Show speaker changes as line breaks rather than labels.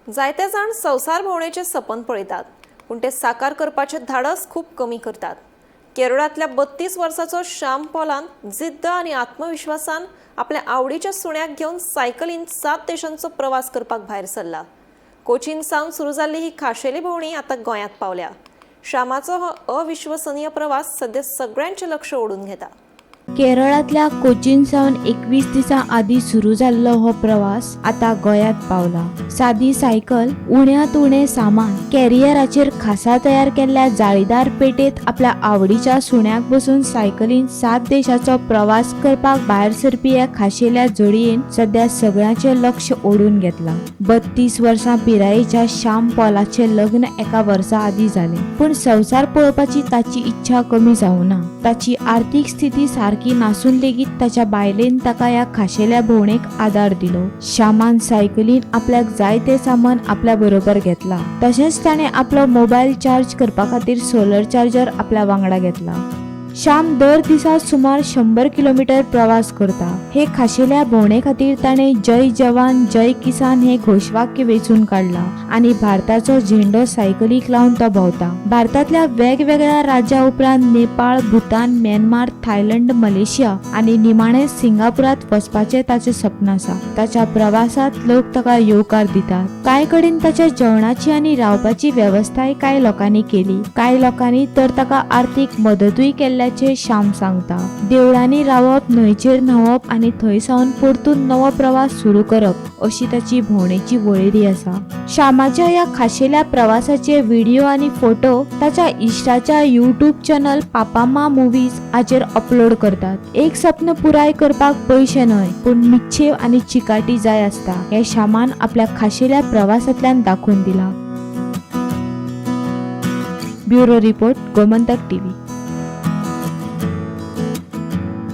जायते जाण संवसार भोंवडेचें सपन पळयतात, पूण तें साकार करपाचें धाडस खूब कमी करतात. केरळांतल्या 32 वर्साचो श्याम पॉलान जिद्द आनी आत्मविश्वासान आपल्या आवडीच्या सुण्याक घेवन सायकलीन 7 देशांचो प्रवास करपाक भायर सरला. कोचीन सावन सुरू जाल्ली ही खाशेली भोंवडी आतां गोंयांत पावल्या. श्यामाचो हो अविश्वसनीय प्रवास सद्या सगळ्यांचें लक्ष ओडून घेता.
केरळांतल्या कोचीन सावन 21 दिसां आदीं सुरू जाल्लो हो प्रवास आतां गोंयांत पावला. सादी सायकल, उण्यांत उणें सामान, कॅरियराचेर खासा तयार केल्ल्या जाळीदार पेटेंत आपल्या आवडीच्या सुण्याक बसून सायकलीन 7 देशाचो प्रवास करपाक भायर सरपी ह्या खाशेल्या जोडयेन सद्या सगळ्यांचें लक्ष ओडून घेतलां. 32 वर्सां पिरायेच्या श्याम पॉलाचें लग्न एका वर्सा आदीं जालें, पूण संवसार पळोवपाची ताची इच्छा कमी जावना. ताची आर्थीक स्थिती सारकी नासून लेगीत ताच्या बायलेन ताका ह्या खाशेल्या भोंवडेक आदार दिलो. श्यामान सायकलीन आपल्याक जाय तें सामान आपल्या बरोबर घेतला. तशेंच ताणें आपलो मोबायल चार्ज करपा खातीर सोलर चार्जर आपल्या वांगडा घेतला. श्याम दर दिसा सुमार 100 किलोमीटर प्रवास करता. हे खाशेल्या भोंवडे खातीर ताणें जय जवान जय किसान हे घोशवाक्य वेंचून काडला आनी भारताचो झेंडो सायकलीक लावन तो भोंवता. भारतांतल्या वेगवेगळ्या राज्या उपरांत नेपाळ, भूतान, म्यानमार, थायलंड, मलेशिया आनी निमाणें सिंगापुरांत वचपाचें ताचें सपन आसा. ताच्या प्रवासांत लोक ताका येवकार दितात. कांय कडेन ताच्या जेवणाची आनी रावपाची वेवस्थाय कांय लोकांनी केली. कांय लोकांनी तर ताका आर्थीक मदतूय केल्ल्या श्याम सांगता. देवळांनी रावप, न्हंयचेर न्हांवप आनी थंय सावन परतून नवो प्रवास सुरू करप अशी ताची भोंवडेची वळेरी आसा. श्यामाच्या ह्या खाशेल्या प्रवासाचे व्हिडिओ आनी फोटो ताच्या इश्टाच्या यूट्यूब चॅनल पापामा मुवीज हाचेर अपलोड करतात. एक सपन पुराय करपाक पयशे न्हय, पूण निश्चेव आनी चिकाटी जाय आसता हें श्यामान आपल्या खाशेल्या प्रवासांतल्यान दाखोवन दिलां. Bureau report, Gomantak TV.